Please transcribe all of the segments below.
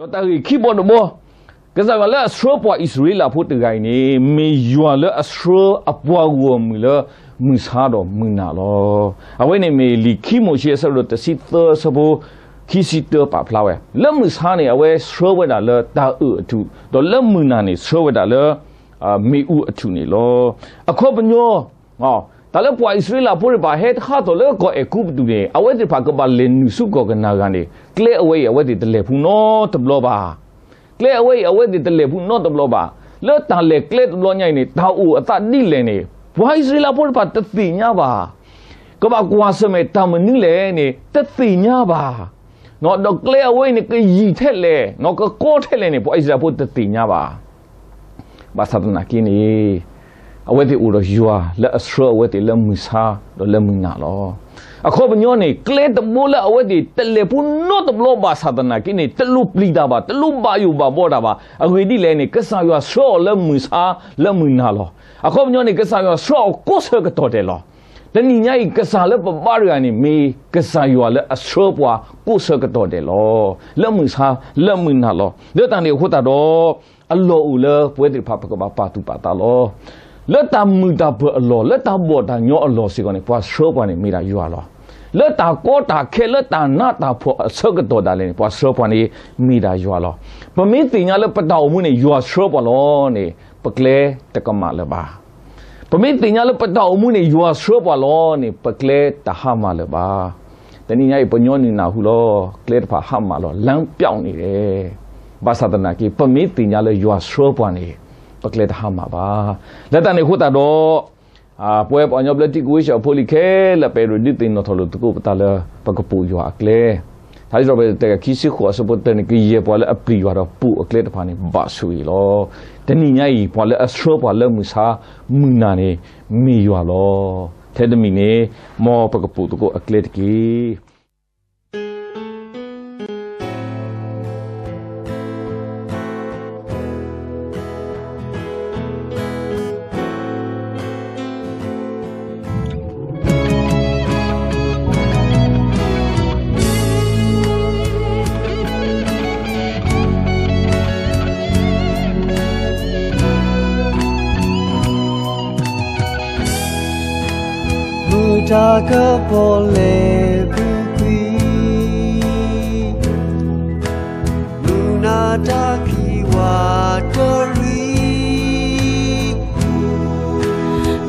ဒီးတၢ်ဂ့ၢ်ခံဘီတဘီ, ကစၢ်ယွၤလၢအဆှၢပှၤအံၣ်စရ့လးဖိတဂၤအံၤန့ၣ် မ့ၢ်ယွၤလၢအဆှၢအပှၤဂီၢ်မုၢ်လၢမုၢ်ဆါဒီးမုၢ်နၤလီၤ. အဝဲန့ၣ်မ့ၢ်လံာ်ခံမိၤၡ့အဆၢဒိၣ်တဆံသၢအဆၢဖိခံဆံတၢပာ်ဖျါဝဲ, လၢမုၢ်ဆါန့ၣ် အဝဲဆှၢဝဲဒၣ်လၢတၢ်အၢၣ်အထူၣ်, ဒီးလၢမုၢ်နၤန့ၣ် ဆှၢဝဲဒၣ်လၢ မ့ၣ်အူအထူၣ်န့ၣ်လီၤ. အခီပညီ တၢ်လၢပှၤအံၣ်စရ့လးဖိတဖၣ်ဟဲတဟးထီၣ်လၢကီၢ်အဲၤကူပတူးန့ၣ် အဝဲသ့ၣ်တဖၣ်ကဘၣ်လဲၤနုာ်ဆူကီၢ်ကနၤဧၣ်န့ၣ် ကျဲအဝဲအံၤ အဝဲသ့ၣ်တလဲၤဖူနီတဘျီဘၣ်. ကျဲအဝဲအံၤ အဝဲသ့ၣ်တလဲၤဖူနီတဘျီဘၣ်. လၢတၢ်လဲၤကျဲတဘျီညါအံၤန့ၣ် တၢ်အိၣ်အသးဒ်လဲၣ်န့ၣ် ပှၤအံၣ်စရ့လးဖိတဖၣ်တသ့ၣ်ညါဘၣ်. ကဘၣ်ကွၢ်ဆၢၣ်မဲာ်တၢ်မနုၤလဲၣ်န့ၣ် တသ့ၣ်ညါဘၣ်. ဒီးကျဲအဝဲအံၤန့ၣ် ကယံာ်ထဲလဲၣ်, ကကီထဲလဲၣ်န့ၣ် ပှၤအံၣ်စရ့လးဖိတသ့ၣ်ညါဘၣ်. ဘၣ်ဆၣ်သနာ်က့န့ၣ် အဝဲသ့ၣ်အိၣ်ဒီးယွၤလၢအဆှၢအဝဲသ့ၣ်လၢမုၢ်ဆါဒီးလၢမုၢ်နၤလီၤ. အခီပညီန့ၣ် ကျဲတဘိလၢအဝဲသ့ၣ်တလဲၤဖူနီတဘျီဘၣ်ဆၣ်သနာ်က့န့ၣ် တလိၣ်ပျံၤတၢ်ဘၣ်, တလိၣ်ဘၣ်ယိၣ်ဘၣ်ဘီတၢ်ဘၣ်. အဂ့ၢ်ဒ်လဲၣ်န့ၣ် ကစၢ်ယွၤဆှၢအီၤလၢမုၢ်ဆါလၢမုၢ်နၤလီၤ. အခီပညီန့ၣ် ကစၢ်ယွၤဆှၢအီၤကိးဆၢကတီၢ်ဒဲးလီၤ. တနံၤညါအံၤ ကစၢ်လၢပဘါတဂၤန့ၣ် မ့ၢ်ကစၢ်ယွၤလၢအဆှၢပှၤကိးဆၢကတီၢ်ဒဲးလီၤ. လၢမုၢ်ဆါလၢမုၢ်နၤလီၤ. လၢတၢ်န့ၣ်အဃိသတးဒီး အလီၢ်အိၣ်လၢပဝဲသ့ၣ်တဖၣ် ပကဘၣ်ပာ်သူၣ်ပာ်သးလီၤ. လၢတၢ်မုာ်တၢ်ပၢၢ်အလီၢ်, လၢတၢ်ဘီၣ်တၢ်ညီအလီၢ်စ့ၢ်ကီးန့ၣ် ပှၤဆှၢပှၤန့ၣ်မ့ၢ်ဒၣ်ယွၤလီၤ. လၢတၢ်ကီတၢ်ခဲ လၢတၢ်နးတၢ်ဖှီၣ်အဆၢကတီၢ်ဒၣ်လဲာ်န့ၣ် ပှၤဆှၢပှၤန့ၣ် မ့ၢ်ဒၣ်ယွၤလီၤ. ပမ့ၢ်သ့ၣ်ညါလၢပတၢ်အိၣ်မူန့ၣ် ယွၤဆှၢပှၤလီၤန့ၣ် ပကျဲတကမၣ်လၢၤဘၣ်. ပမ့ၢ်သ့ၣ်ညါလၢပတၢ်အိၣ်မူန့ၣ် ယွၤဆှၢပှၤလီၤန့ၣ် ပကျဲတဟါမၢ်လၢၤဘၣ်. တနံၤညါအံၤ ပညီနုၢ်နၢ်ဟူလီၤ, ကျဲတဖၣ်ဟါမၢ်လီၤ, လမ်းပျောက်နေတယ်. ဘၣ်ဆၣ်သနာ်က့ ပမ့ၢ်သ့ၣ်ညါလၢယွၤဆှၢပှၤန့ၣ် ပကျဲတဟါမၢ်ဘၣ်. လၢတၢ်န့ၣ်အဃိသတးဒီး ပဝဲပှၤကညီဘျၢထံကဝ့ၢ်စၢၣ်အဖိလံၤခဲလၢာ် ပအဲၣ်ဒိးဒုးသ့ၣ်နီၣ်ထီၣ်လိာ်သကိးပသးလၢ ပကပိာ်ယွၤအကျဲ. ထါစံးထီၣ်ပတြၢၤ တကယၤခံဆံဃိး အဆၢဖိတၢန့ၣ် ကယဲၢ်ပှၤလၢအပျံၤယွၤဒီးပိာ်အကျဲတဖၣ်န့ၣ် ဘၣ်ဆိၣ်ဂ့ၤလီၤ. တနံၤညါအံၤ ပှၤလၢအဆှၢပှၤလၢမုၢ်ဆါမုၢ်နၤန့ၣ် မ့ၢ်ယွၤလီၤ. ထဲတမံၤန့ၣ် မ်ပကပိာ်သကိးအကျဲတက့ၢ်. မုၢ်တၢ်ကပီၤလဲၤပူၤကွံာ်, မုၢ်နၤတၢ်ခံးဝးတရံး,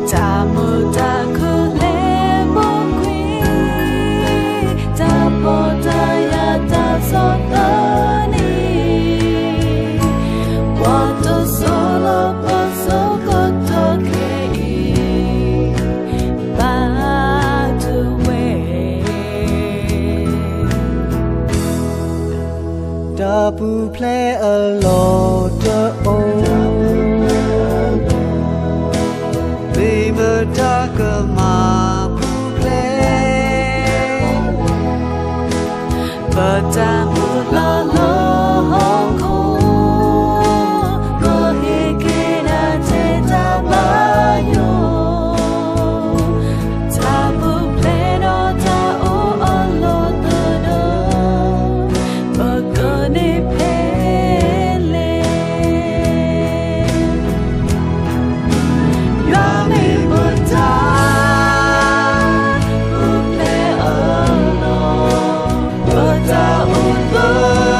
တၢ်မုာ်တၢ်ခုၣ်လဲၤပူၤကွံာ်, တၢ်ပီးတၢ်ယၢ်တၢ်ဆီၣ်သနံၤ, ပှၤတစိၢ်လီၤပစိၢ်ကတီၢ်ခဲအံၤ ဘၣ်တဝဲ တၢ်ပူၤဖျဲးအလီၢ်တအိၣ်, မ့ၢ်မတၤကမၤပူၤဖျဲး, ပတၢ်မုၢ်လၢ်လၢဟီၣ်ခိၣ်, ကဟ့ၣ်က့ၤတၢ်တဲတၢ်ဘၣ်ယိၣ် တၢ်ပူၤဖျဲးဒီးတၢ်အိၣ်အလီၢ်သဒၢ, ပကန့ၢ်ဖဲလဲၣ်. ယွၤမ့ၢ်ပတၢ်ပူၤဖျဲးအလီၢ်, ပတၢ်အိၣ်သ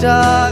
တၢ်